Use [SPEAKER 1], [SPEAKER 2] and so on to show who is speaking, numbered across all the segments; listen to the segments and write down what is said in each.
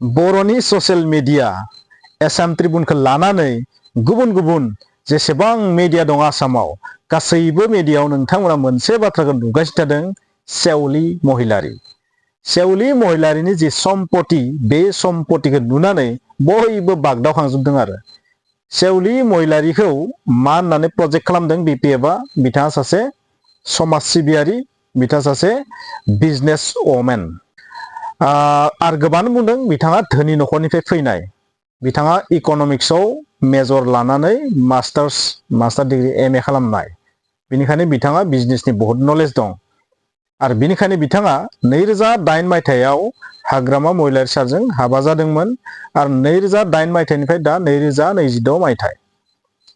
[SPEAKER 1] बर'नि social media Assam ट्रिब्युनखौ लानानै गुबुन गुबुन जेसेबां मिडिया दं आसामाव गासैबो मिडियायाव नोंथांमोना मोनसे बाथ्राखौ नुगासिनो थादों सेवलि महिलारी। सेवलि महिलारीनि जि सम्पति बे सम्पतिखौ नुनानै बयबो बागदावखांजोबदों आरो। सेवलि महिलारीखौ मा होननानै प्रजेक्ट खालामदों बिपिएफआ? बिथाङा सासे समाज सिबियारि, बिथाङा सासे बिजनेस वमेन। आरो गोबां बुंदों बिथाङा धोनि नखरनिफ्राय फैनाय। बिथाङा इक'नमिक्सआव मेजर लानानै मास्टार डिग्री एमए खालामनाय। बेनिखायनो बिथाङा बिजनेसनि बहुत नलेज दं। आरो बेनिखायनो बिथाङा 2008 मायथाइयाव हाग्रामा महिलारी सारजों हाबा जादोंमोन आरो 2008 मायथाइनिफ्राय दा 2026 मायथाइ।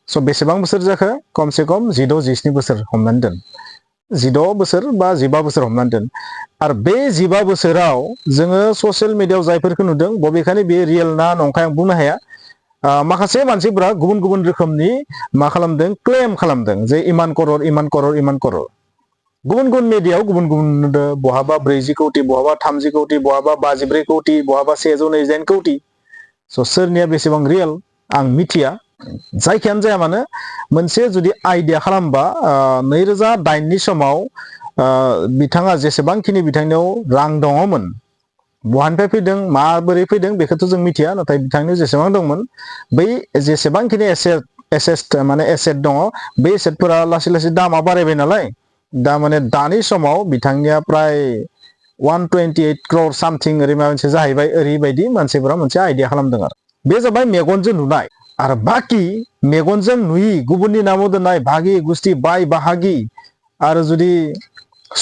[SPEAKER 1] स' बेसेबां बोसोर जाखो? खमसे खम 16-17 बोसोर हमनानै दोन। 16 बोसोर बा 15 बोसोर हमनानै दोन। आरो बे 15 बोसोराव जोङो ससियेल मिडियायाव जायफोरखौ नुदों बबेखानि बे रियेल ना नंखाय आं बुंनो हाया। माखासे मानसिफोरा गुबुन गुबुन रोखोमनि मा खालामदों? क्लेम खालामदों जे इमान करर इमान करर इमान करर। गुबुन गुबुन मिडियायाव गुबुन गुबुन नुदों, बहाबा 40 कौटि, बहाबा 30 कौटि, बहाबा 54 कौटि, बहाबा 129 कौटि। स' सोरनिया बेसेबां रियेल आं मिथिया। जायखियानो जाया मानो मोनसे जुदि आइडिया खालामबा 2008नि समाव बिथाङा जेसेबांखिनि बिथांनियाव रां दङमोन, बहानिफ्राय फैदों माबोरै फैदों बेखौथ' जों मिथिया, नाथाय बिथांनियाव जेसेबां दंमोन बै जेसेबांखिनि एसेट दङ बे एसेटफोरा लासै लासै दामा बारायबाय नालाय, दा माने दानि समाव बिथांनिया प्राय 128 crore सामथिं ओरै माबा मोनसे जाहैबाय। ओरैबायदि मानसिफोरा मोनसे आइडिया खालामदों आरो। बे जाबाय मेगनजों नुनाय। आरो बाखि मेगनजों नुयि गुबुननि नामाव दोननाय भागि गुस्थि बाय बाहागि आरो जुदि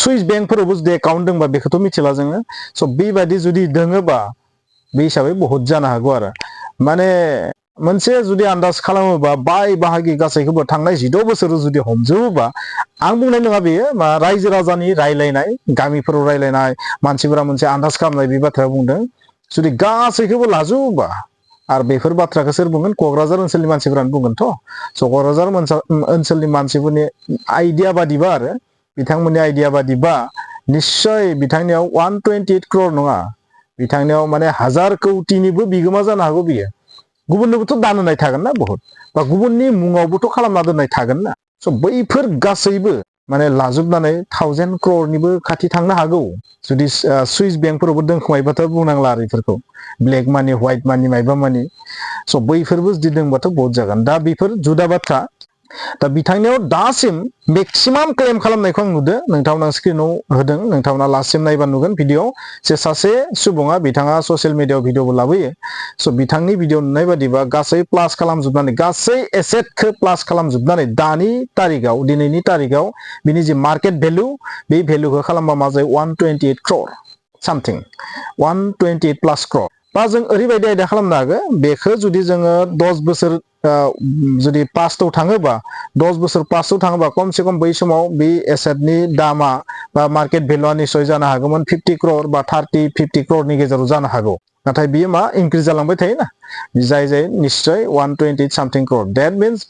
[SPEAKER 1] सुइस बेंकफोरावबो जुदि एकाउन्ट दंबा बेखौथ' मिथिला जोङो। स' बेबायदि जुदि दोङोबा बे हिसाबै बहुत जानो हागौ आरो। माने मोनसे जुदि आन्दाज खालामोबा बाय बाहागि गासैखौबो थांनाय 16 बोसोराव जुदि हमजोबोबा, आं बुंनाय नङा बेयो रायजो राजानि रायलायनाय, गामिफोराव रायलायनाय मानसिफोरा मोनसे आन्दाज खालामनाय बे बाथ्राया बुंदों। जुदि गासैखौबो लाजोबोबा आरो बेफोर बाथ्राखौ सोर बुंगोन? क'क्राझार ओनसोलनि मानसिफोरानो बुंगोनथ'। स' क'क्राझार ओनसोलनि मानसिफोरनि आइडिया बादिबा आरो बिथांमोननि आइडिया बादिबा निस्सय बिथांनियाव 128 crore नङा, बिथांनियाव माने 1000 कौटिनिबो बिगोमा जानो हागौ बियो। गुबुननोबोथ' दान होनाय थागोन ना बहुत, बा गुबुननि मुङावबोथ' खालामना दोननाय थागोन ना। स' बैफोर गासैबो माने लाजोबनानै 1000 crore खाथि थांनो हागौ। जुदि सुइस बेंकफोरावबो दोनखुमायोबाथ' बुंनांला आरो बेफोरखौ। ब्लेक मानि, व्हाइट मानि, माइबा मानि। स' बैफोरबो जुदि दंबाथ' बहुत जागोन। दा बेफोर जुदा बाथ्रा। दा बिथांनियाव दासिम मेक्सिमाम क्लेम खालामनायखौ आं नुदों। नोंथांमोना स्क्रिनाव होदों, नोंथांमोना लास्टसिम नायबा नुगोन भिडिअ। जे सासे सुबुङा बिथाङा ससियेल मिडियायाव भिडिअबो लाबोयो। स' बिथांनि भिडिअ नुनाय बादिबा गासै प्लास खालामजोबनानै, गासै एसेटखौ प्लास खालामजोबनानै दानि तारिखाव, दिनैनि तारिखाव बिनि जे मार्केट भेलु, बे भेलुखौ खालामबा मा जायो? 128 crore सामथिं, 128+ crore। बा जों ओरैबायदि आयदा खालामनो हागोन, बेखौ जुदि जोङो 10 बोसोर जुदि पास्टआव थाङोबा, 10 बोसोर पास्टआव थाङोबा खमसे खम बै समाव बे एसेटनि दामा बा मार्केट भेलुआ निस्सय जानो हागौमोन 50 crore बा 30-50 crore गेजेराव जानो हागौ। नाथाय बियो मा इंक्रिज जालांबाय थायोना, जाय निस्सय 128 सामथिं crore। देट मिन्स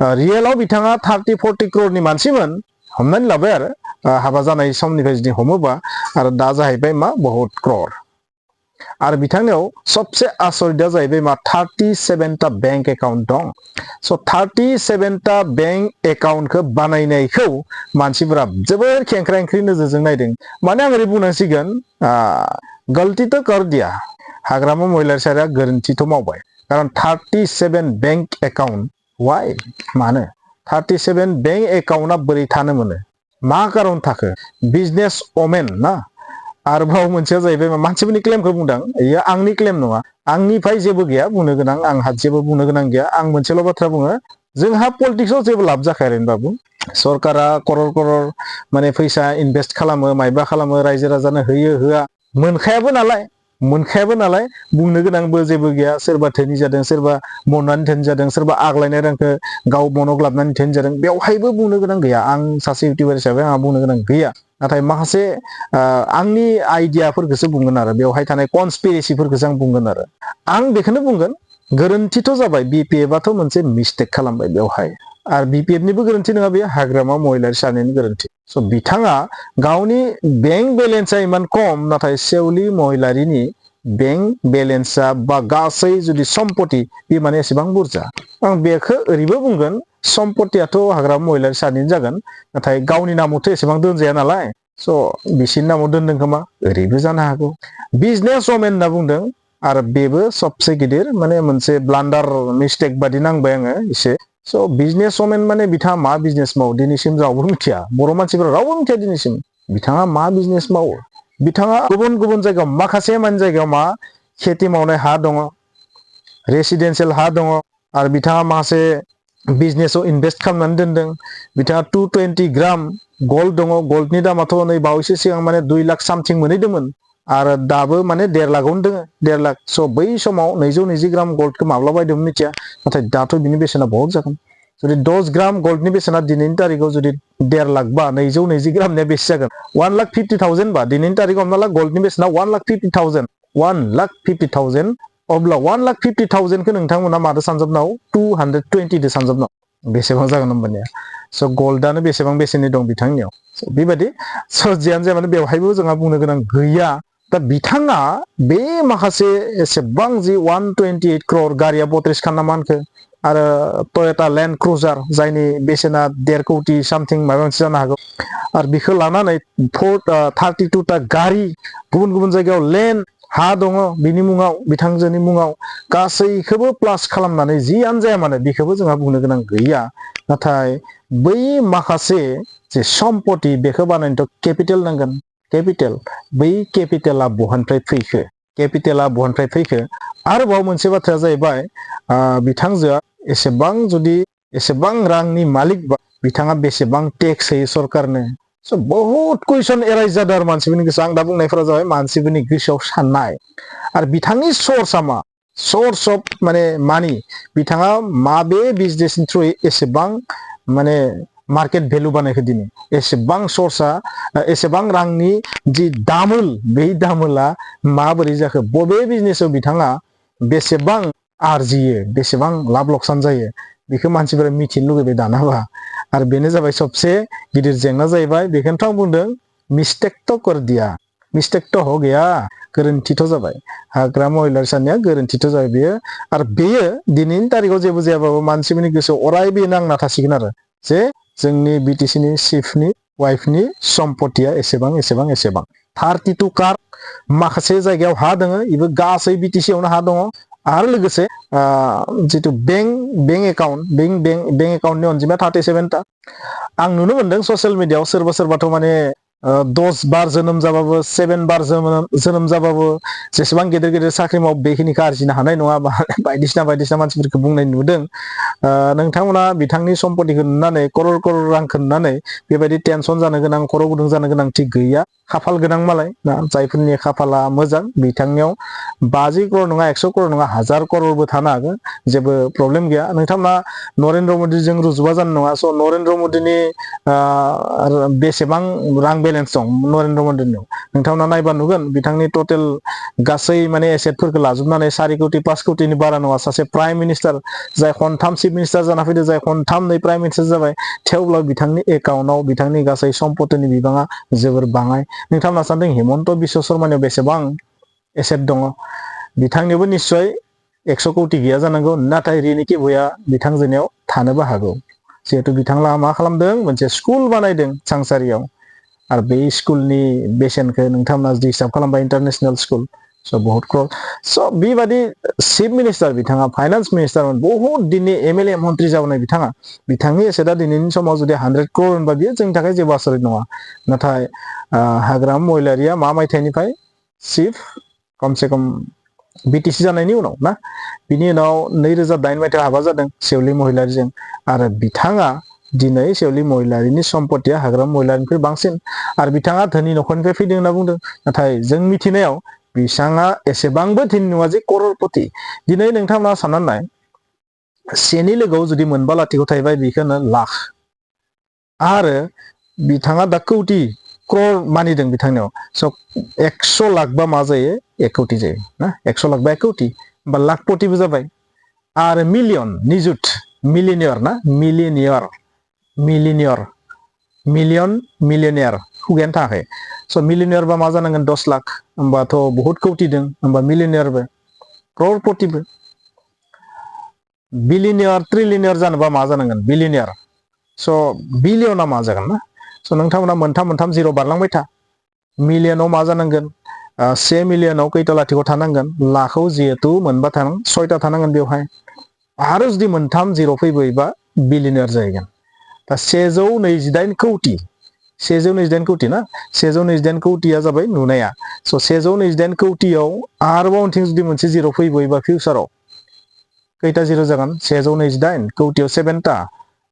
[SPEAKER 1] रियेलाव बिथाङा 30-40 crore मानसिमोन हमनानै लाबाय आरो हाबा जानाय समनिफ्राय जुदि हमोबा, आरो दा जाहैबाय मा बहुत crore। आरो बिथांनियाव सबसे आसरितआ जाहैबाय मा 37टा बेंक एकाउन्ट दं। स' 37टा बेंक एकाउन्टखौ बानायनायखौ मानसिफोरा जोबोर खेंख्रा-खेंख्रि नोजोरजों नायदों। माने आं ओरै बुंनांसिगोन, गलतिथ' कर दिया, हाग्रामा महिलारी सारा गोरोन्थिथ' मावबाय। खारन 37 बेंक एकाउन्ट, वाइ? मानो 37 बेंक एकाउन्टआ बोरै थानो मोनो? मा कारन थाखो? बिजनेस वमेन ना। आरोबाव मोनसेया जाहैबाय मानसिफोरनि क्लेमखौ बुंदों, बेयो आंनि क्लेम नङा। आंनिफ्राय जेबो गैया बुंनो गोनां, आंहा जेबो बुंनो गोनां गैया। आं मोनसेल' बाथ्रा बुङो, जोंहा पलिटिक्सआव जेबो लाब जाखाया ओरैनो बाबु। सरकारा करर करर माने फैसा इनभेस्ट खालामो, मायबा खालामो, रायजो राजानो होयो होआ, मोनखायाबो नालाय बुंनो गोनांबो जेबो गैया। सोरबा धोनि जादों, सोरबा मननानै धोनि जादों, सोरबा आग्लायनाय रांखौ गाव मनग्लाबनानै धोनि जादों, बेवहायबो बुंनो गोनां गैया। आं सासे इउटिउबार हिसाबै आंहा बुंनो गोनां गैया। नाथाय माखासे आंनि आइडियाफोरखौसो बुंगोन आरो, बेवहाय थानाय कनस्पिरेसिफोरखौसो आं बुंगोन आरो। आं बेखौनो बुंगोन, गोरोन्थिथ' जाबाय, बिपिएफआथ' मोनसे मिस्टेक खालामबाय बेवहाय। आरो बिपिएफनिबो गोरोन्थि नङा, बेयो हाग्रामा महिलारी सानैनि गोरोन्थि। स' बिथाङा गावनि बेंक बेलेन्सआ इमान खम, नाथाय सेवलि महिलारीनि बैंक बेलेन्सा बा गासै जुदि सम्पति बे माने एसेबां बुरजा आं बेखौ ओरैबो बुंगोन सम्पतियाथ' हाग्रामा महिलारि सानैनि जागोन नाथाय गावनि नामावथ' एसेबां दोनजाया नालाय स' बिसिनि नामाव दोनदों खोमा ओरैबो जानो हागौ बिजनेस वमेन होनना बुंदों आरो बेबो सबसे गिदिर माने मोनसे ब्लान्डार मिस्टेक बादि नांबाय आङो एसे स' बिजनेस वमेन माने बिथाङा मा बिजनेस मावो दिनैसिम रावबो मिथिया बर' मानसिफोरा रावबो मिथिया दिनैसिम बिथाङा मा बिजनेस मावो बिथाङा गुबुन गुबुन जायगायाव माखासे माने जायगायाव मा खेथि मावनाय हा दङ रेसिडेन्सियेल हा दङ आरो बिथाङा माखासे बिजनेसाव इनभेस्ट खालामनानै दोनदों बिथाङा 220 ग्राम गल्ड दङ गल्डनि दामाथ' नै बावैसो सिगां माने 2 लाख सामथिं मोनहैदोंमोन आरो दाबो माने 1.5 लाखआवनो दङ 1.5 लाख स' बै समाव 220 ग्राम गल्डखौ माब्ला बायदोंमोन मिथिया नाथाय दाथ' बिनि बेसेना बहुत जागोन जुदि 10 ग्राम गल्डनि बेसेना दिनैनि तारिखाव जुदि 1.5 लाख बा 220 ग्रामनिया बेसे जागोन 1,50,000 बा दिनैनि तारिखाव हमना ला गल्डनि बेसेना 1,50,000 1,50,000 अब्ला 1,50,000 खौ नोंथांमोना मादो सानजोबनाव 220 दो सानजोबनाव बेसेबां जागोन होमबानिया स' गल्डआनो बेसेबां बेसेननि दं बिथांनियाव बेबायदि स' जियानो जाया माने बेवहायबो जोंहा बुंनो गोनां गैया दा बिथाङा बे माखासे एसेबां जि 128 crore गारिया 32 खान ना मानखो आरो टयटा लेन्ड क्रुजार जायनि बेसेना 1.5 कोटी सामथिं माबा मोनसे जानो हागौ आरो बेखौ लानानै 32 ता गारि गुबुन गुबुन जायगायाव लेन्ड हा दङ बिनि मुङाव बिथांजोनि मुङाव गासैखौबो प्लास खालामनानै जियानो जाया मानो बेखौबो जोंहा बुंनो गोनां गैया नाथाय बै माखासे जे सम्पति बेखौ बानायनोथ' केपिटेल नांगोन केपिटेल बै केपिटेला बहानिफ्राय फैखो केपिटेला बहानिफ्राय फैखो आरोबाव मोनसे बाथ्राया जाहैबाय बिथांजोआ एसेबां जुदि एसेबां रांनि मालिक बिथाङा बेसेबां टेक्स होयो सरकारनो स' बहुत कुइसन एराइज जादों आरो मानसिफोरनि गोसोआव आं दा बुंनायफोरा जाबाय मानसिफोरनि गोसोआव साननाय आरो बिथांनि सर्सआ मा सर्स अफ माने मानि बिथाङा माबे बिजनेसनि थ्रुयै एसेबां माने मार्केट भेलु बानायखो दिनै एसेबां सर्सआ एसेबां रांनि जि दामोल बे दामोला माबोरै जाखो बबे बिजनेसाव बिथाङा बेसेबां आरजियो बेसेबां लाब लकसान जायो बेखौ मानसिफोरा मिथिनो लुगैबाय दानाबा आरो बेनो जाबाय सबसे गिदिर जेंना जाहैबाय बेखौनोथ' आं बुंदों मिस्टेक तो कर दिया मिस्टेक तो हो गया गोरोन्थिथ' जाबाय हाग्रामा महिलारि साननाया गोरोन्थिथ' जाबाय बेयो आरो बेयो दिनैनि तारिखाव जेबो जायाबाबो मानसिफोरनि गोसोआव अरायबो नांना थासिगोन आरो जे जोंनि बिटिसिनि चिफनि वाइफनि सम्पतिया एसेबां एसेबां एसेबां 32 कार माखासे जायगायाव हा दङ इबो गासै बिटिसियावनो हा दङ आरो लोगोसे जितु बैंक एकाउन्टनि अनजिमाया 37 ता आं नुनो मोनदों ससियेल मिडियायाव सोरबा सोरबाथ' माने 10 बार जोनोम जाबाबो 7 बार जोनोम जाबाबो जेसेबां गेदेर गेदेर साख्रि माव बेखिनिखौ आरजिनो हानाय नङा बायदिसिना बायदिसिना मानसिफोरखौ बुंनाय नुदों नोंथांमोना बिथांनि सम्पतिखौ नुनानै करर करर रांखौ नुनानै बेबायदि टेनसन जानो गोनां खर' गुदुं जानो गोनांथि गैया खाफाल गोनां मालाय ना जायफोरनि खाफाला मोजां बिथांनियाव 50 करोड़ नङा 100 करोड़ नङा 1000 करोड़बो थानो हागोन जेबो प्रब्लेम गैया नोंथांमोना नरेन्द्र मदिजों रुजुबा जानो नङा स' नरेन्द्र मदिनि बेसेबां रां बेलेन्स दं नरेन्द्र मदिनियाव नोंथांमोना नायबा नुगोन बिथांनि टटेल गासै माने एसेटफोरखौ लाजोबनानै 4 कोटी 5 कोटीनि बारा नङा सासे प्राइम मिनिस्टार जाय खनथाम चिफ मिनिस्टार जाना फैदों जाय खनथाम प्राइम मिनिस्टार जाबाय थेवब्ला बिथांनि एकाउन्टआव बिथांनि गासै सम्पतिनि बिबाङा जोबोर बाङाय नोंथांमोना सानदों हिमन्त बिश्व शर्मानियाव बेसेबां एसेट दङ बिथांनियावबो निश्चय 100 कोटी गैया जानांगौ नाथाय रिनिखि भुया बिथांजोनियाव थानोबो हागौ जिहेतु बिथांला मा खालामदों मोनसे स्कुल बानायदों सांसारियाव आरो बे स्कुलनि बेसेनखौ नोंथांमोना जुदि हिसाब खालामबा इन्टारनेशनेल स्कुल स' बहुत क्रर स' बेबादि चिफ मिनिस्टार बिथाङा फाइनान्स मिनिस्टारमोन बहुत दिनै एमएलए मन्त्रि जाबोनाय बिथांनि एसेटआ दिनैनि समाव जुदि 100 करोड़ होनबा बियो जोंनि थाखाय जेबो आसरित नङा नाथाय हाग्रामा महिलारिया मा मायथाइनिफ्राय चिफ कमसे कम बिटिसि जानायनि उनाव ना बिनि उनाव 2008 मायथाइयाव हाबा जादों सेवलि महिलारिजों आरो बिथाङा दिनै सेवलि महिलारिनि सम्पतिया हाग्रामा महिलारिनिख्रुइ बांसिन आरो बिथाङा धोनि न'खरनिफ्राय फैदों होनना बुंदों नाथाय जों मिथिनायाव बिथाङा एसेबांबो धोनि नङा जे कररपति दिनै नोंथांमोना साननानै नाय सेनि लोगोआव जुदि मोनबा लाथिख' थाहैबाय बेखौनो लाख आरो बिथाङा दा कौटि क्रर मानिदों बिथांनियाव स' 100 लाख बा मा जायो 1 कोटी जायो ना 100 लाख बा 1 कोटी बा लाखपतिबो जाबाय आरो मिलियन निजुत मिलियनियर ना मिलियनियर मिलियनेर खुगायानो थाङाखै स' मिलियनेर बा मा जानांगोन 10 लाख होमबाथ' बहुत कौटि दं होमबा मिलियनेरबो क्ररपतिबो बिलियनियार ट्रिलियनियार जानोबा मा जानांगोन बिलियनियार स' बिलियना मा जागोन ना स' नोंथांमोना मोनथाम जिर' बारलांबाय था मिलियनाव मा जानांगोन 1 मिलियनाव खैथा लाथिख' थानांगोन लाखौ जिहेतु मोनबा थानांगोन 6टा थानांगोन बेवहाय आरो जुदि मोनथाम जिर' फैबायबा बिलियनियार जाहैगोन दा 128 कौटि 128 कौटि ना 128 कौटिया जाबाय नुनाया स' 128 कौटियाव आरोबाव उनथिं जुदि मोनसे जिर' फैबायबा फिउचाराव खैटा जिर' जागोन 128 कौटियाव 7टा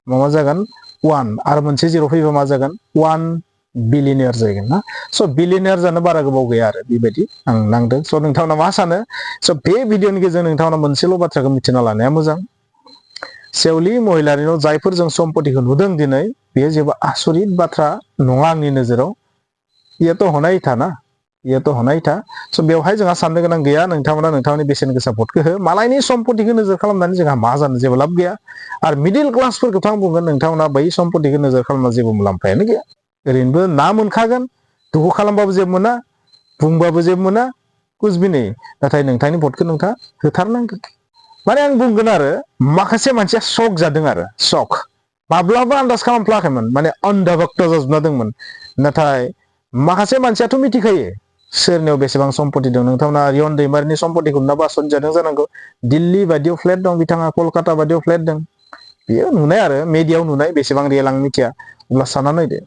[SPEAKER 1] मा जागोन 1 आरो मोनसे जिर' फैबा मा जागोन 1 बिलियनियार जागोन ना स' बिलियनियार जानो बारा गोबाव गैया आरो बेबायदि आं नांदों स' नोंथांमोना मा सानो स' बे भिडिअनि गेजेरजों नोंथांमोना मोनसेल' बाथ्राखौ मिथिना लानाया मोजां सेवलि महिलारिनाव जायफोर जों सम्पतिखौ नुदों दिनै बेयो जेबो आसरित बाथ्रा नङा आंनि नोजोराव इयाथ' हनाय था ना इयाथ' हनाय था स' बेवहाय जोंहा साननो गोनां गैया नोंथांमोना नोंथांनि बेसेन गोसा भटखौ हो मालायनि सम्पतिखौ नोजोर खालामनानै जोंहा मा जानो जेबो लाब गैया आरो मिडिल क्लासफोरखौथ' आं बुंगोन नोंथांमोना बै सम्पतिखौ नोजोर खालामना जेबो मुलाम्फायानो गैया ओरैनोबो ना मोनखागोन दुखु खालामबाबो जेबो मोना बुंबाबो जेबो मोना कुचबिनै नाथाय नोंथांनि भटखौ नोंथाङा होथारनांगोन माने आं बुंगोन आरो माखासे मानसिया शक जादों आरो शक माब्लाबा आन्दाज खालामफ्लाङाखैमोन माने अन्धभक्त जाजोबना दंमोन नाथाय माखासे मानसियाथ' मिथिखायो सोरनियाव बेसेबां सम्पति दं नोंथांमोना रियन दैमारिनि सम्पतिखौ नुना आसरित जादों जानांगौ दिल्ली बायदियाव फ्लेट दं बिथाङा कलकाता बायदियाव फ्लेट दं बेयो नुनाय आरो मिडियायाव नुनाय बेसेबां रियेल आं मिथिया अब्ला सानना नायदो